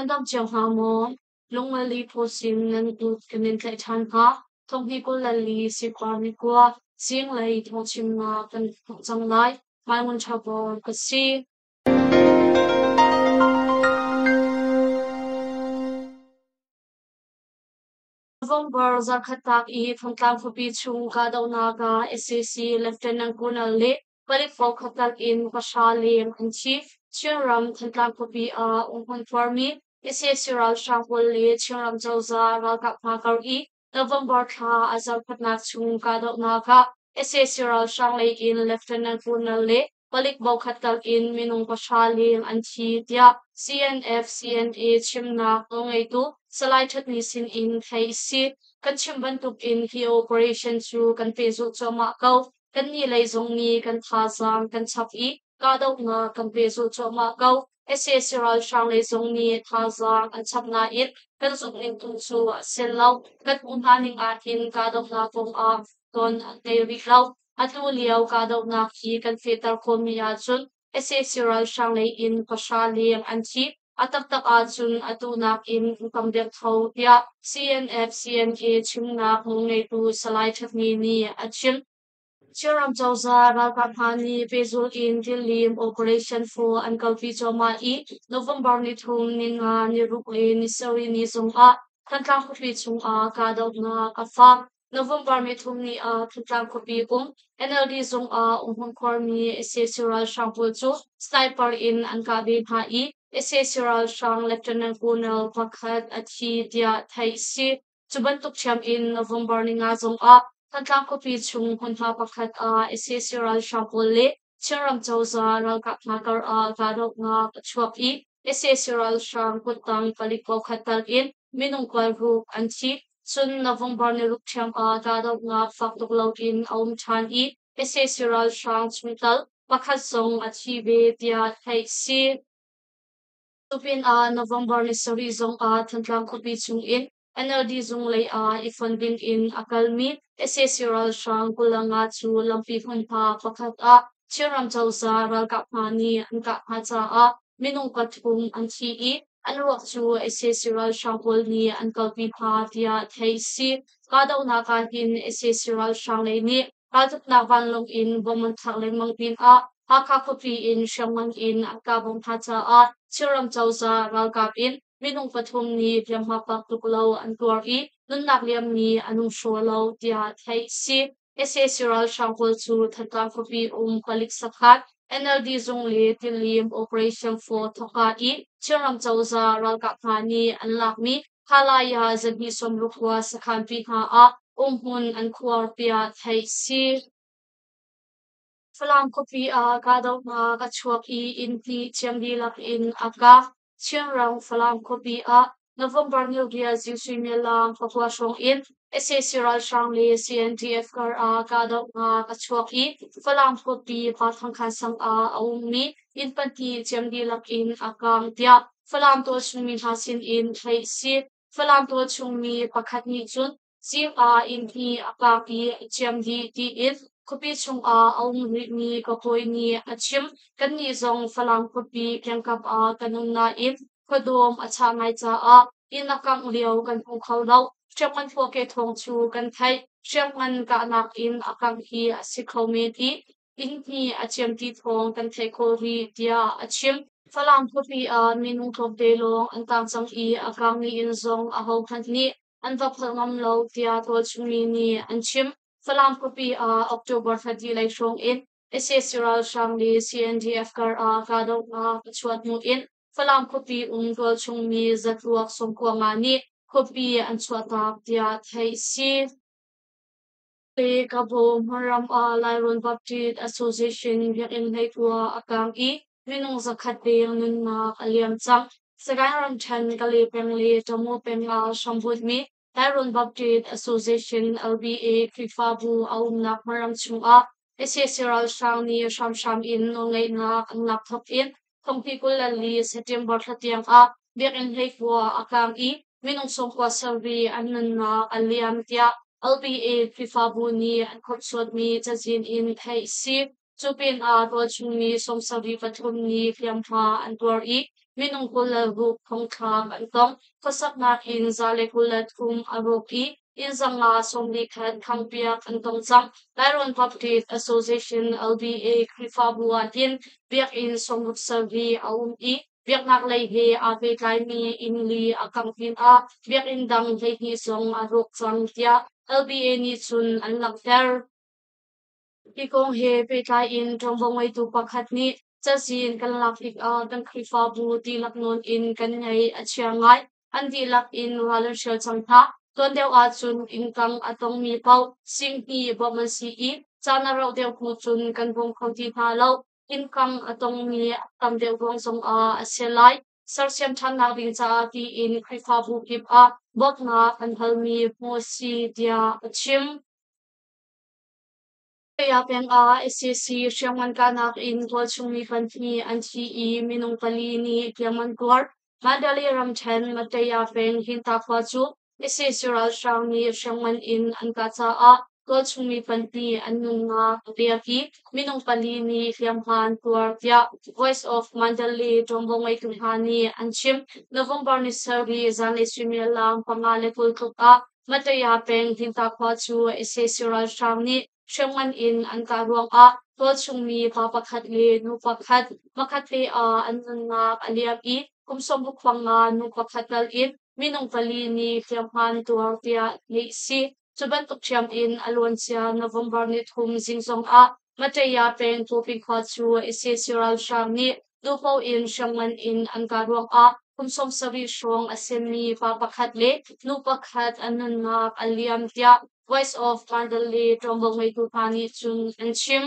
Nan dam cio hnga maw? Lungmali pawsin nan kut kan in tlaih ṭhan hnga. Thonghni 24 sikar ni kua zinglei thawngchimnak kan thawk cang lai. Hmai Ngun Ṭha Bawm ka si. November zarkhatnak i Thantlang khuapi chung kahdohnak ah sac Lieutenant Colonel le palik fokhat tal in pahra leng an thi. Chinram Thantlang khuapi ah umhmun khuarmi sac ralhrang pawl le Chinram cozah ralkap hna kar i November thla a zarkhatnak chung kahdohnak ah sac ralhrang lei in Lieutenant Colonel le palik bokhat tal in minung pahra leng an thi tiah CNF CNA chimnak nawlngeitu Salai Ṭhatni sin in theih a si. Kan chim bantuk in hi operation cu kan pehzulh cuahmah ko. Kannih lei zong nih kan thazaang kan chap i kahdohnak kan pehzulh cuahmah ko. Sac ralhrang lei zong nih thazaang an chap nain kan zumhning tu cu a si lo. Kan hmuh hna ning ahhin kahdohnak kong ah ton an tei rih lo. Atu lio kahdohnak hi kan fehter khawhmi ahcun sac ralhrang lei in pahra leng an thi. A taktak ahcun atu nakin an tam deuh kho tiah CNF CNA chimnak nawlngeitu Salai Ṭhatni nih a chim. Chinram cozah ralkap hna nih pehzulh in Tilim Operation 4 an kalpi cuahmah i November nithum, ninga, niruk le nisarih ni zongah Thantlang khuapi chungah kahdohnak a fak. November nithum ni ah Thantlang khuapi um NLD zung ah umhmun khuarmi sac ralhrang pawl cu sniper in an kah ve hna i sac ralhrang Lieutenant Colonel pakhat a thi tiah theih a si. Cu bantuk ṭhiam in November ninga zong ah Thantlang khuapi chung hmunhma pakhat ah sac ralhrang pawl le Chinram cozah ralkap hna kar ah kahdohnak a chuak i sac ralhrang kuttang palik pakhat tal in minung kualruk an thi. Cun November niruk ṭhiam ah kahdohnak fak tuk loin a um ṭhan i sac ralhrang chungtel pakhat zong a thi ve tiah theih a si. Cupinah November ni sarih zong ah Thantlang khuapi chung in NLD zung lei ah i fon ding in a kalmi sac ralhrang 25 cu lampi hmunhma pakhat ah Chinram cozah ralkap hna nih an kah hna caah minung pathum an thi i an ruak cu sac ralhrang pawl nih an kalpi hna tiah theih a si. Kahdohnak ah hin sac ralhrang lei nih raltuknak vanlawng in bom an thlak lengmang pinah Hakha khuapi in hriamngan in an kah bom hna caah Chinram cozah ralkap in minung pathum nih hliamhma fak tuk lo an tuar i nunnak liammi an um hraw lo tiah theih a si. Sac ralhrang pawl cu Thantlang khuapi um palik sakhan NLD zung le Tilim Operation 4 thawkka i Chinram cozah ralkap hna nih an lakmi Khalaya zahnih sawmruk khua sakhanpi hna ah umhmun an khuar tiah theih a si. Falam khuapi ah kahdohnak a chuak i inn hnih ciam dihlak in a kak. Chinram Falam khuapi ah November niriat zing suimilam pakua hrawng in sac ralhrang le CNDF kar ah kahdohnak a chuak i Falam khuapi Pathangkhan sang ah a ummi inn pahnih ciam dihlak in a kang tiah Falam tualchung mi hna sin in theih a si. Falam tualchung mi pakhat nih cun Zing ah inn hi a kak i a ciam dih tiin khuapi chungah a um rihmi ka hawi nih a chim. Kannih zong Falam khuapi kiangkap ah kan um nain khuadawm a chah ngai caah inn a kangh lio kan hmu kho lo. Hriamngan puahkeh thawng cu kan theih. Hriamngan kahnak in a kangh hi a si kho men i inn hi a ciam ti thawng kan theih khawh rih tiah a chim. Falam khuapi ah minung tlawmte lawng an tang cang i a kangmi inn zong ahohmanh nih an va phalh ngam lo tiah tualchungmi nih an chim. Falam khuapi ah October thla dih lei hrawng in sac ralhrang le CNDF kar ah kahdohnak a chuah hnu in Falam khuapi um tualchungmi zatluak sawmkua nga nih khuapi an chuahtak tiah theih a si. Le Kabo hmunram ah Lairawn Baptist Association biakinn hleikua a kang i minung zakhat deng nunnak a liam cang. Sagaing ramṭhen Kale peng le Tamu peng ah hrambunhmi Lairawn Baptist Association LBA Khrihfabu a umnak hmunram chungah sac ralhrang nih hramhram in nawlngeihnak an lak thawk in thonghnih 24 September thla tiang ah biakinn hleikua a kang i minung sawmkua sarih an nunnak a liam tiah LBA Khrihfabu nih an khawmhsuatmi cazin in theih a si. Cu pinah tualchungmi sawmsarih pathum nih hliamhma an tuar i. minung 26 thongthlak an tong. Khuasaknak inn 123 a rawk i inn 541 khangpiak an tong cang. Lairon Baptist Association LBA Khrihfabu ahhin biakinn 67 a um i biaknak lei he aa pehtlaimi inn li a kangh pinah biakinn dang 12 zong a rawk cang tiah LBA nih cun an langhter. Hi kong he pehtlai in ṭuanvo ngeitu pakhat nih cazin kan lak tikah kan Khrihfabu dihlak nawn in kan ngaih a chia ngai. An dihlak in ral an hrial cang hna. Tuan deuh ahcun innkang a tongmi paoh singhnih bawmh an si i caan a rauh deuh hnu cun kan bawm kho ti hna lo. Innkang a tongmi a tam deuh ruang zongah a si lai. Sersiam ṭhannak ding caah tiin Khrihfabu kip ah bawmhnak an halmi hmuh a si tiah a chim. Kaya peng ah sac hriamngan kahnak in tualchung mi pahnih an thi i minung pali nih hliam an tuar. Mandalay ramṭhen Mataya peng Hinta khua cu sac ralhrang nih hriamngan in an kah caah tualchung mi pahnih an nunnak a pek i minung pali nih hliamhma an tuar tiah Voice of Mandalay ṭuanvo ngeitu hna nih an chim. November ni sarih zanlei suimilam 5:20 tluk ah Mataya peng Hinta khua cu sac ralhrang nih hriamngan in an kah ruangah tualchungmi pa pakhat le nu pakhat hmakhat te ah an nunnak a liam i kum 65 nu pakhat tal in minung pali nih hliamhma an tuar tiah theih a si. Cu bantuk ṭhiam in a luancia November ni thum zing zongah Mataya peng Pawpi khua cu sac ralhrang nih duhpoh in hriamngan in an kah ruangah kum 70 hrawng a simi pa pakhat le nu pakhat an nunnak a liam tiah Voice of Mandalay ṭuanvo ngeitu hna nih cun an chim.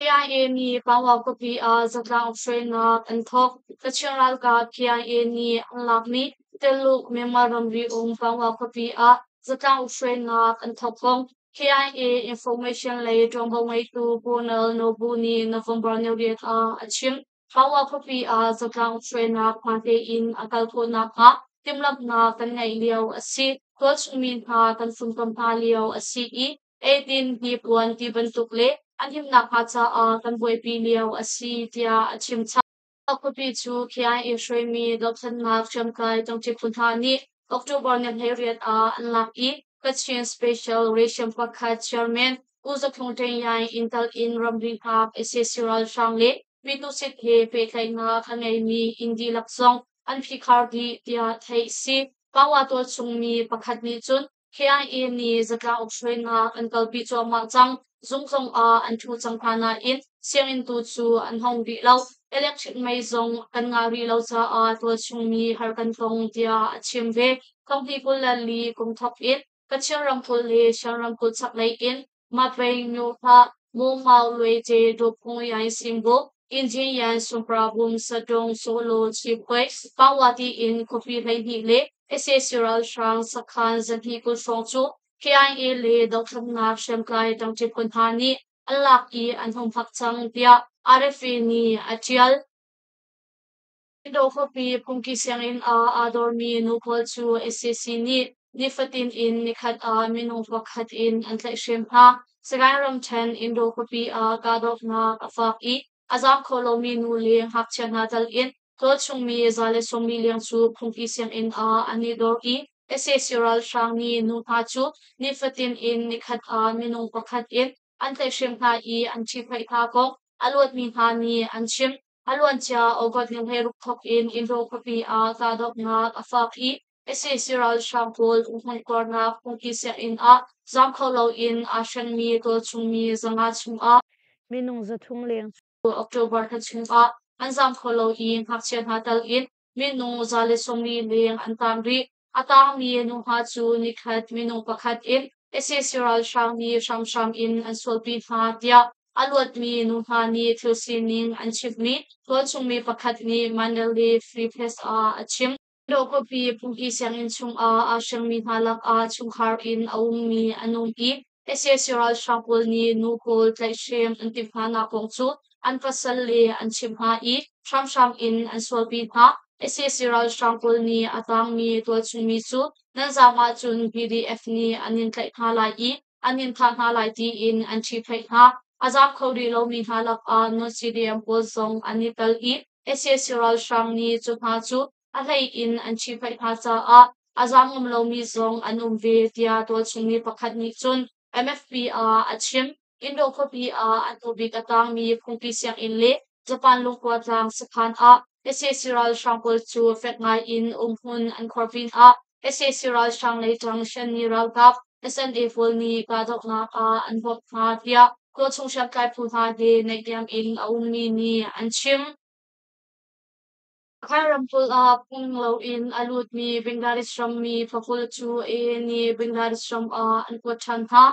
KIA nih Pawa khuapi ah zatlang hruainak an thawk. Kachin ralkap KIA nih an lakmi Teluk Myanmar ramri um Pawa khuapi ah zatlang hruainak an thawk kong KIA Information lei ṭuanvo ngeitu Colonel Nobu nih November 28 ah a chim. Pawa khuapi ah zatlang hruainak hmaan tein a kal khawh nakhnga timhlamhnak kan ngeih lio a si. Tualchungmi hna kan funtom hna lio a si i eidin, hnipuan ti bantuk le an himnak hnga caah kan buaipi lio a si tiah a chim chap. Khuapi cu KIA hruaimi dohthlennak hriamtlai ṭangṭi phu hna nih October ni 18 ah an lak i Kachin Special Ration pakhat chairman U Za Thlung Ṭeng Yaing inntal in ramri hngak sac ralhrang le Pitusit he pehtlaihnak a ngeimi inn dihlak zong an phihkhar dih tiah theih a si. Pawa tualchungmi pakhat nih cun KIA nih zatlang uk hruainak an kalpi cuahmah cang. Zung zong ah an ṭhu cang hna nain sianginn tu cu an hong rih lo. Electric mei zong kan ngah rih lo caah tualchungmi har kan tong tiah a chim ve. Thonghnih 24 kum thawk in Kachin ramkulh le Shan ramkulh chaklei in Mapei Nyuhla Mu Mau Lwe Ce Dawphung Yain Simbu Injin Yan Sumprabum Sadong Solo Chipwe Pawati in khuapi 12 le sac ralhrang sakhan 220 hrawng cu KIA le dohthlennak hriamtlai ṭangṭi phun hna nih an lak i an humhak cang tiah RFA nih a ṭial. Indo khuapi phungki sianginn ah aa dormi nu pawl cu sac nih nifatin in nikhat ah minung pakhat in an tlaihhrem hna. Sagaing ramṭhen Indo khuapi ah kahdohnak a fak i a zaam kho lomi nu le ngakchia hna tal in tualchungmi 140 leng cu phungki sianginn ah an i dor i sac ralhrang nih nu hna cu nifatin in nikhat ah minung pakhat in an tlaihhrem hna i an ṭhihphaih hna kong a luatmi hna nih an chim. A luancia August ni 16 thawk in Indo khuapi ah kahdohnak a fak i sac ralhrang pawl umhmun-kuarnak phungki sianginn ah zaam kho loin aa hrengmi tualchungmi 500 chungah minung 300 leng cu October thla chungah an zaam kho lo i ngakchia hna tal in minung 140 leng an taang rih. A taangmi nu hna cu nikhat minung pakhat in sac ralhrang nih hramhram in an sualpi hna tiah a luatmi nu hna nih thil sining an chimhmi tualchungmi pakhat nih Mandalay Free Press ah a chim. Indo khuapi phungki sianginn chungah aa hrengmi hna lakah chungkhar in a ummi an um i sac ralhrang pawl nih nu pawl tlaihhrem an timh hnanak kong cu an pasal le an chimh hna i hramhram in an sualpi hna. Sac ralhrang pawl nih a tangmi tualchungmi cu nan zaam ahcun PDF nih an in tlaih hna lai i an in thah hna lai tiin an ṭhihphaih hna. A zaam kho rih lomi hna lakah non-CDM pawl zong an i tel i Sac ralhrang nih cu hna cu a hlei in an ṭhihphaih hna caah a zaam ngam lomi zong an um ve, tiah tualchung mi pakhat nih cun MFP ah a chim. Indo khuapi ah a hnubik a tangmi phungki sianginn le Japan lungkua tlang sakhan ah sac ralhrang pawl cu fek ngai in umhmun an khuar pinah sac ralhrang lei ṭang Shanni ralkap SNA pawl nih kahdohnak ah an bawmh hna, tiah tualchung hriamtlai phu hna he naihniam in a ummi nih an chim. Rakhine ramkulh ah phung loin a lutmi Bangladesh rammi pakul cu AA nih Bangladesh ram ah an kuat ṭhan hna.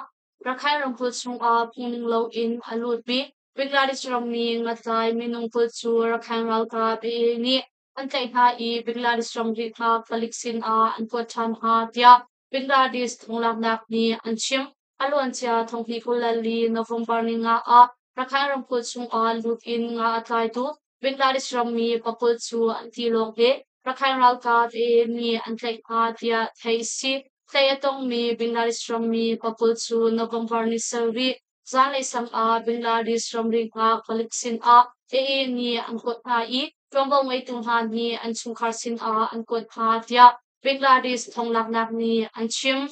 Rakhine ramkulh chungah phung loin a lutmi Bangladesh rammi ngatlai minung 20 cu Rakhine ralkap AA nih an tlaih hna i Bangladesh ramri hngak palik sinah an kuat ṭhan hna, tiah Bangladesh thonglaknak nih an chim. A luancia thonghnih 24 November ninga ah Rakhine ramkulh chungah lut in nga a tlaitu Bangladesh rammi pakul cu an tilawng he Rakhine ralkap AA nih an tlaih hna, tiah theih a si. Tlaih a tongmi Bangladesh rammi pakul cu November ni sarih zanlei sang ah Bangladesh ramri hngak palik sinah AA nih an kuat hna i ṭuanvo ngeitu hna nih an chungkhar sinah an kuat hna, tiah Bangladesh thonglaknak nih an chim.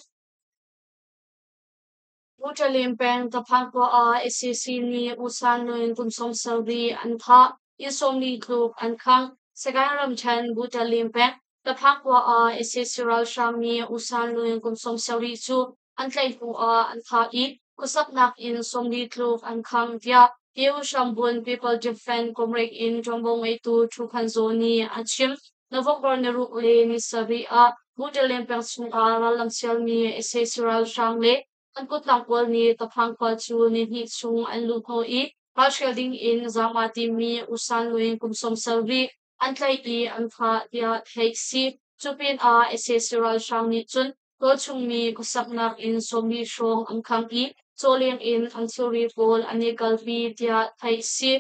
Muṭalim peng Taphan khua ah sac nih U San Lwin kum 70 an thah, inn 40 tluk an khangh. Sagaing ramṭhen Butalim peng Taphan khua ah sac ralhrang nih U San Lwin kum 70 cu an tlaih hnu ah an thah i khuasaknak inn 40 tluk an khangh, tiah EU hrambunh People Defense Comrade in ṭuanvo ngeitu Thu Khan Zaw nih a chim. November ni ruk le ni sarih ah Mutalen peng chungah rallam sialmi sac ralhrang le an kuttlang pawl nih Taphang khua cu nihnih chung an luhhnawh i ralhrial ding in zaam aa timmi U San Lwin kum 70 an tlaih i an thah, tiah theih a si. Cu pinah sac ralhrang nih cun tualchungmi khuasaknak inn 40 hrawng an khangh i cawleng in an thilri pawl an i kalpi, tiah theih a si.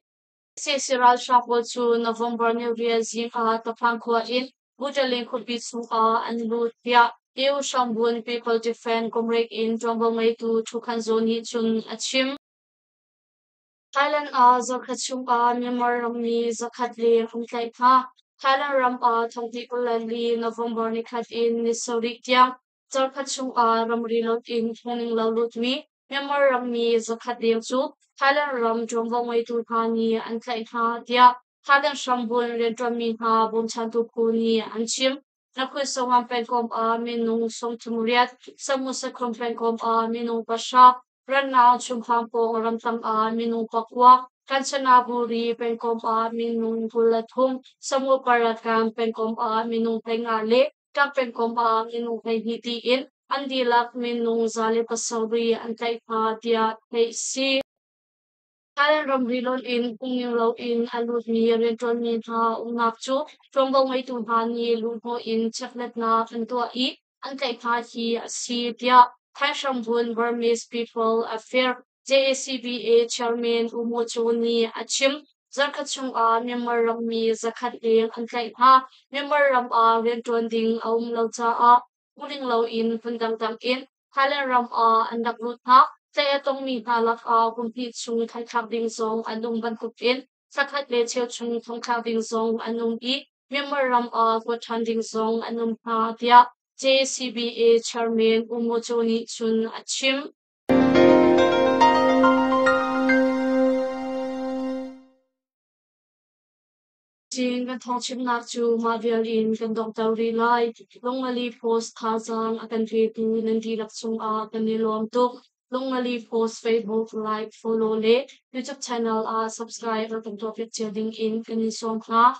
Sac ralhrang pawl cu November ni riat zing ah Taphang khua in Butaling khuapi chungah an lut, tiah EU hrambunh People Defense Comrade in ṭuanvo ngeitu Thu Khan Zaw nih cun a chim. Thailand ah zarkhat chungah Myanmar rammi zakhat leng an tlaih hna. Thailand ram ah 2024 November nikhat in ni sarih tiang zarkhat chungah ramri lonh in phungning lo lutmi Myanmar rammi zakhat leng cu Thailand ram ṭuanvo ngeitu hna nih an tlaih hna, tiah Thailand hrambunh rianṭuanmi hna bawmchantu phu nih an chim. Nakhun Sawngam pengkomh ah minung 38, Samu Sakhon pengkomh ah minung pahra, Rannaung Chumhang pawng ramtang ah minung pakua, Kanchanaburi pengkomh ah minung 23, Samu Parakan pengkomh ah minung 15 le Ṭak pengkomh ah minung 12 tiin an dihlak minung 107 an tlaih hna, tiah theih a si. Thailand ramri lonh in phungning loin a lutmi rianṭuanmi hna umnak cu ṭuanvo ngeitu hna nih luhhnawh in chekhlatnak an tuah i an tlaih hna hi a si, tiah Thai hrambunh Burmese People Affair JACBA chairman U Maw Cho nih a chim. Zarkhat chungah Myanmar rammi zakhat leng an tlaih hna. Myanmar ram ah rianṭuan ding a um lo caah phungning loin hmun dangdang in Thailand ram ah an rak lut hna. Tlaih a tongmi hna lakah kum hnih chung thlangthlak ding zong an um bantukin thla khat le cheu chung thongthlak ding zong an um i Myanmar ram ah kuat ṭhan ding zong an um hna, tiah JCBA chairman U Maw Cho nih cun a chim. Chin kan thawngchimnak cu mah vial in kan donghter rih lai. Lungali Post thazaang a kan petu nan dihlak cungah kan i lawm tuk. Lungali Post Facebook like, follow le YouTube channel ah subscribe rak kan tuahpiak cio ding in kan in sawm hna.